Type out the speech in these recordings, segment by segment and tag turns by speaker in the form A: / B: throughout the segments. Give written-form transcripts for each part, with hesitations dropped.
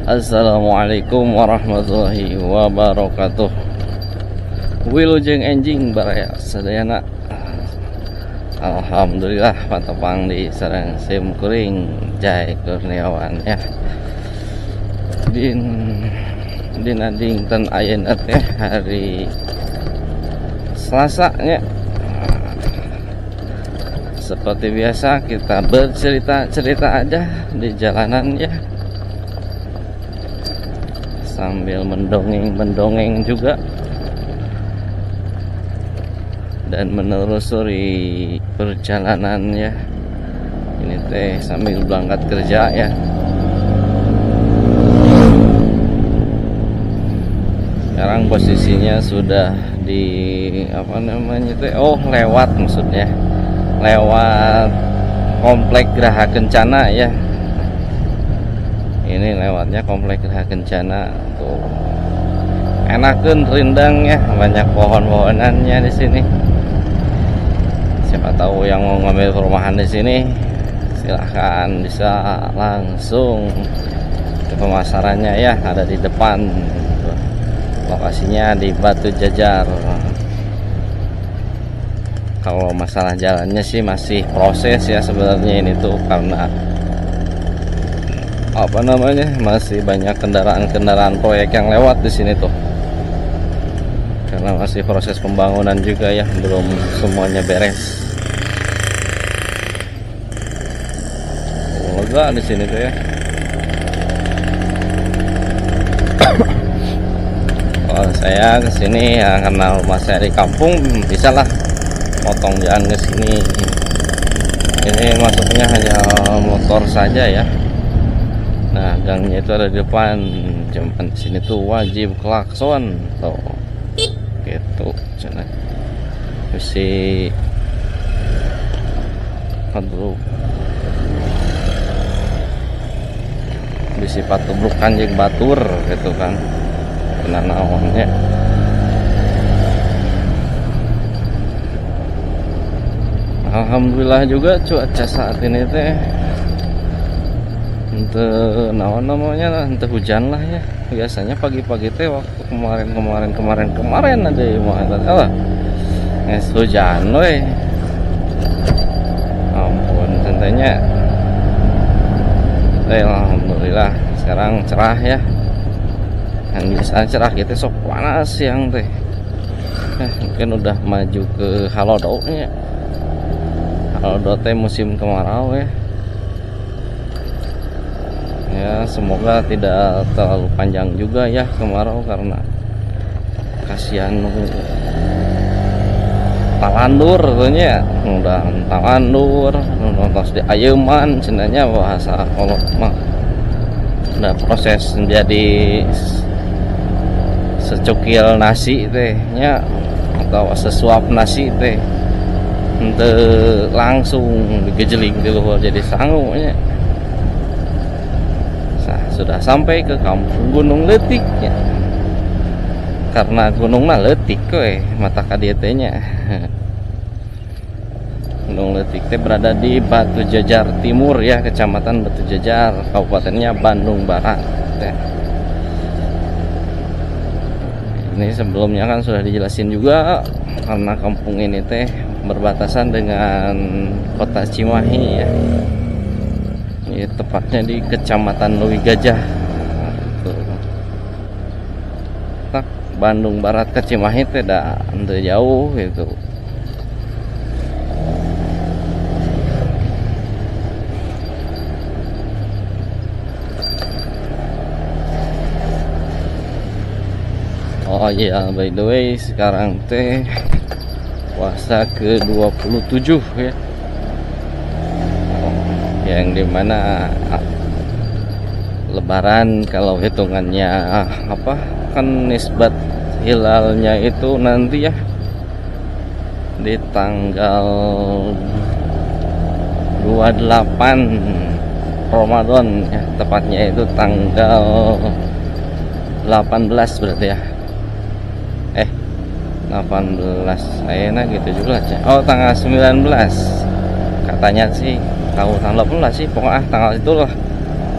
A: Assalamualaikum warahmatullahi wabarakatuh. Wilujeng enjing baraya sadayana. Alhamdulillah patepang di sareng sim kuring Jai Kurniawan ya. Dina dinten ayeuna teh hari Selasa nya. Seperti biasa kita bercerita-cerita aja di jalanan ya, sambil mendongeng-mendongeng juga dan menelusuri perjalanan ya. Ini teh sambil berangkat kerja ya. Sekarang posisinya sudah di apa namanya teh, oh lewat, maksudnya lewat Komplek Graha Kencana ya. Ini lewatnya Komplek Graha Kencana tuh. Enakeun rindang ya, banyak pohon-pohonannya di sini. Siapa tahu yang mau ngambil perumahan di sini, silahkan bisa langsung ke pemasarannya ya, ada di depan. Lokasinya di Batu Jajar. Kalau masalah jalannya sih masih proses ya sebenarnya ini tuh, karena apa namanya, masih banyak kendaraan-kendaraan proyek yang lewat di sini tuh, karena masih proses pembangunan juga ya, belum semuanya beres. Oh, lega di sini tuh ya. Kalau saya kesini ya karena rumah saya di kampung, bisalah potong jalan ke sini. Ini masuknya hanya motor saja ya. Nah, gangnya itu ada di depan. Cuman di sini tuh wajib klakson tuh. Gitu cenah. Bisi aduh. Bisi patubrukan jeung batur gitu kan. Kena naonnya. Alhamdulillah juga cuaca saat ini teh ente naon namanya, ente hujan lah ya. Biasanya pagi-pagi teh waktu kemarin ada yang mau apa nges hujan weh. Ampun tentunya. Alhamdulillah sekarang cerah ya. Yang biasa cerah gitu sok panas siang teh. Mungkin udah maju ke Halodo nya. Halodo teh musim kemarau ya. Ya semoga tidak terlalu panjang juga ya kemarau, karena kasihan talandur tentunya. Udah talandur nonton di ayeuman cenanya bahasa kolot mah. Udah proses menjadi secukil nasi teh nya, atau sesuap nasi teh henteu langsung digejeling di luhur jadi sangu nya. Nah, sudah sampai ke kampung Gunung Leutik ya. Karena gunungna leutik we mata ka dieu teh nya. Gunung Leutik teh berada di Batu Jajar Timur ya, Kecamatan Batu Jajar, Kabupatennya Bandung Barat ya. Ini sebelumnya kan sudah dijelasin juga, karena kampung ini teh berbatasan dengan kota Cimahi ya. Ini tepatnya di Kecamatan Leuwigajah. Tak Bandung Barat ke Cimahi teh da henteu jauh gitu. Oh iya, by the way sekarang teh puasa ke-27 ya. Yang dimana lebaran kalau hitungannya apa kan nisbat hilalnya itu nanti ya di tanggal 28 Ramadan ya, tepatnya itu tanggal 18 berarti ya. 18 enak gitu juga ya. Oh tanggal 19 katanya sih, tahu tanggal 18 sih, pokoknya tanggal itulah.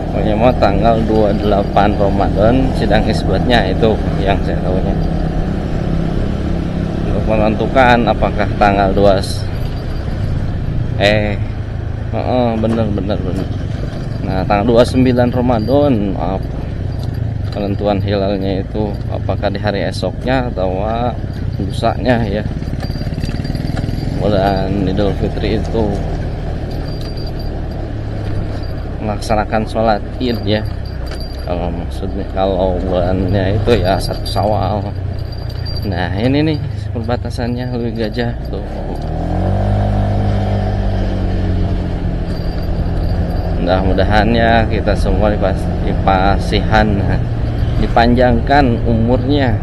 A: Pokoknya mau tanggal 28 Ramadan sidang isbatnya, itu yang saya tahunya. Untuk menentukan apakah tanggal 2, eh oh, bener bener bener. Nah, tanggal 29 Ramadan, maaf, penentuan hilalnya itu apakah di hari esoknya atau lusanya ya, bulan Idul Fitri itu melaksanakan sholat Id ya. Kalau maksudnya kalau bulannya itu ya 1 Syawal. Nah, ini nih perbatasannya Leuwigajah tuh. Mudah-mudahan ya kita semua dipasihan, dipanjangkan umurnya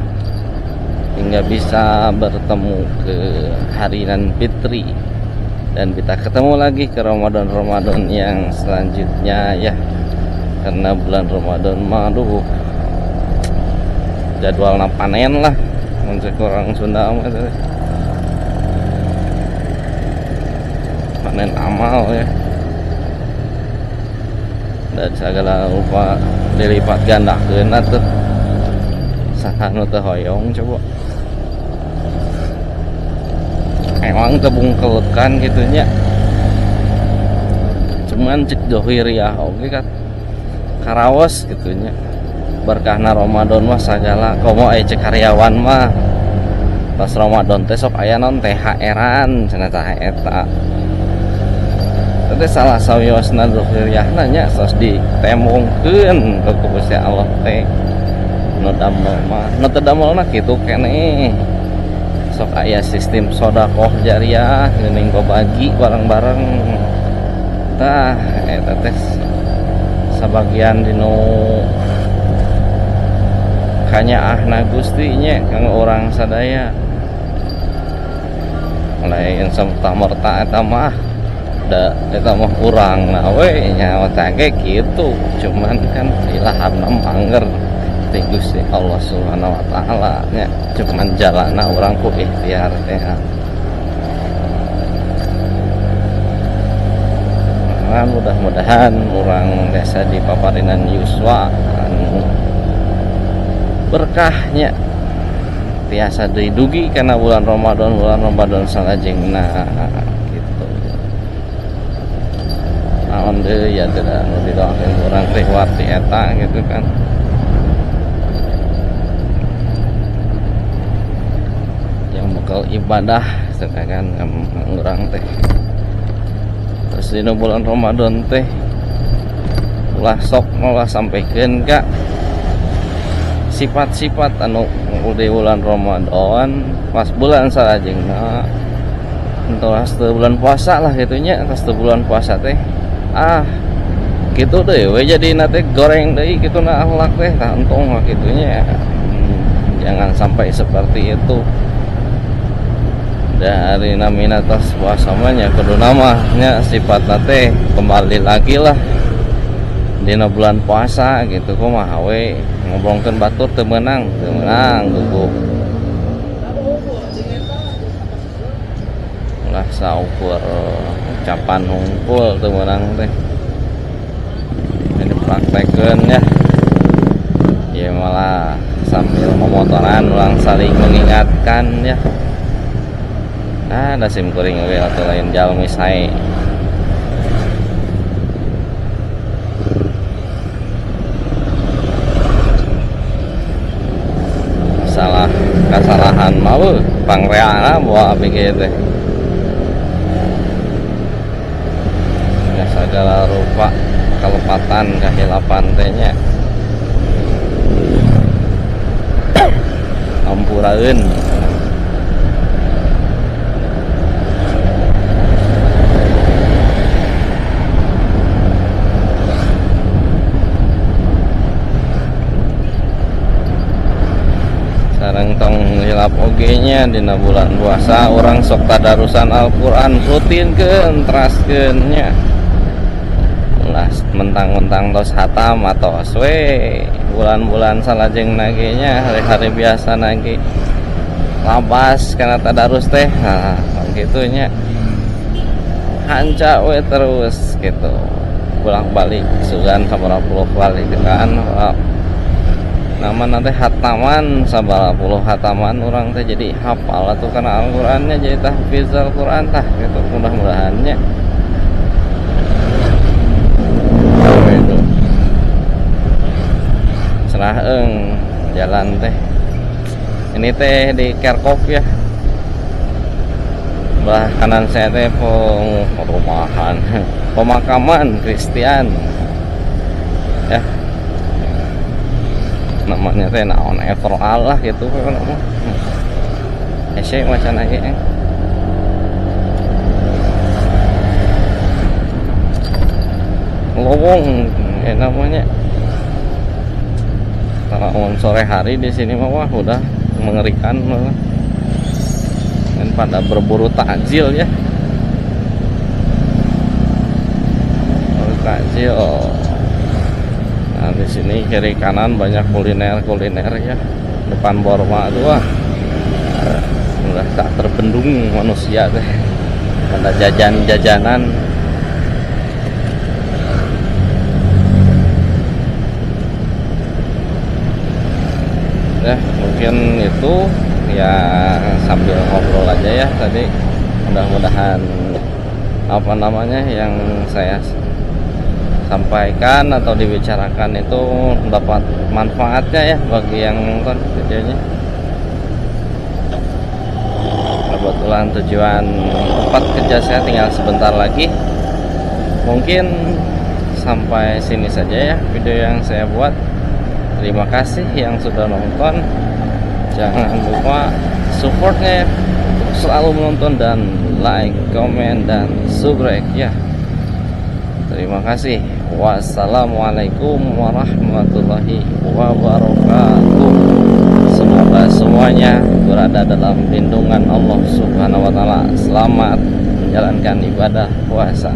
A: hingga bisa bertemu ke hari dan fitri, dan kita ketemu lagi ke Ramadan-Ramadan yang selanjutnya ya. Karena bulan Ramadan mah aduh, jadwalnya panen lah untuk orang Sunda mah itu. Panen amal ya, dan segala rupa dilipat gandakeun atuh. Saha nu teu hoyong coba, emang teu bungkelekan kitu nya, cuman cek dohiriah oge kan karaos kitu nya. Berkahna Ramadan mah sagala, komo aya cek karyawan mah pas Ramadan teh sok aya naon THR-an cenah, tah eta teh salah sawiosna dohiriahna nya, tos ditembongkeun ku Gusti Allah teh. Nu damel mah nu teu damelna kitu keneh, sok aya sistem sodakoh jariah geuning bagi bareng-bareng. Tah eta teh sabagian dinu kanyaahna Gusti nya kanggo urang sadaya. Lain serta merta eta mah da eta mah urang na we nya teh kitu, cuman kan ilhamna mangger ti Gusti Allah Subhanahu wa taala nya, cuman jalana urang ku ikhtiar teh. Nah, mudah-mudahan urang desa di paparinan yuswa anu berkahnya tiasa didugi karena bulan Ramadan, bulan Ramadan salajengna gitu. Naon deui ya, tidak nu didoakeun urang reward ti eta gitu kan. Yang bekal ibadah kan urang teh. Terus di bulan Ramadan teh ulah sok ulah sampaikan ka sifat-sifat anu di bulan Ramadan pas bulan salajengna, entos teu bulan puasa lah gitu nya. Entos teu bulan puasa teh ah gitu deh we, jadi teh goreng deui kitu na akhlak teh. Tah, entong lah kitu nya. Jangan sampai seperti itu. Dari namina tos puasa mah nya kudu namanya sifatna teh kembali lagi lah dina bulan puasa gitu. Kumaha we ngobrolkeun batur teu meunang, teu meunang gugup ulah saukur ucapan hungkul teu meunang teh, ini praktekeun ya. Ya malah sambil memotoran ulang saling mengingatkan ya. Ah, da sim kuring oge atuh lain jalmi sae. Salah kasalahan mah beuh pangreana bawa abg teh ya, segala rupa kalepatan kahilapan teh nya ampuraeun. Sareng tong hilap oge nya, dina bulan puasa urang sok tadarusan Al-Qur'an, rutinkeun, teraskeun nya. Ulah mentang-mentang tos hatam atos we bulan-bulan salajengna ge nya, hari-hari biasa ge labas kana tadarus teh. Nah, kitu nya, hanca we terus gitu. Bolak-balik sugan sabaraha puluh kali kan. Nama nanti hataman, sabaraha puluh hataman urang teh jadi hafal atuh kana Al-Qur'annya, jadi tahfiz Al-Qur'an tah gitu mudah-mudahannya. Oh, itu cerah eng jalan teh. Ini teh di Kerkhof ya. Belah kanan saya teh perumahan, pemakaman Kristen ya, namanya teh naon, Everal lah gitu kan mah. Hese macan lagi eh. Lowong ya namanya. Kalau sore hari di sini mah wah udah mengerikan malah. Dan pada berburu takjil ya. Berburu takjil. Nah, di sini kiri kanan banyak kuliner-kuliner ya. Depan Borma tuh wah. Udah tak terbendung manusia teh. Pada jajan-jajanan. Ya, mungkin itu ya, sambil ngobrol aja ya tadi. Mudah-mudahan apa namanya yang saya sampaikan atau dibicarakan itu dapat manfaatnya ya bagi yang nonton videonya. Kebetulan tujuan tempat kerja saya tinggal sebentar lagi. Mungkin sampai sini saja ya video yang saya buat. Terima kasih yang sudah nonton. Jangan lupa supportnya ya, untuk selalu menonton dan like, komen, dan subscribe ya. Terima kasih. Wassalamualaikum warahmatullahi wabarakatuh. Semoga semuanya berada dalam lindungan Allah Subhanahu wa Ta'ala. Selamat menjalankan ibadah puasa.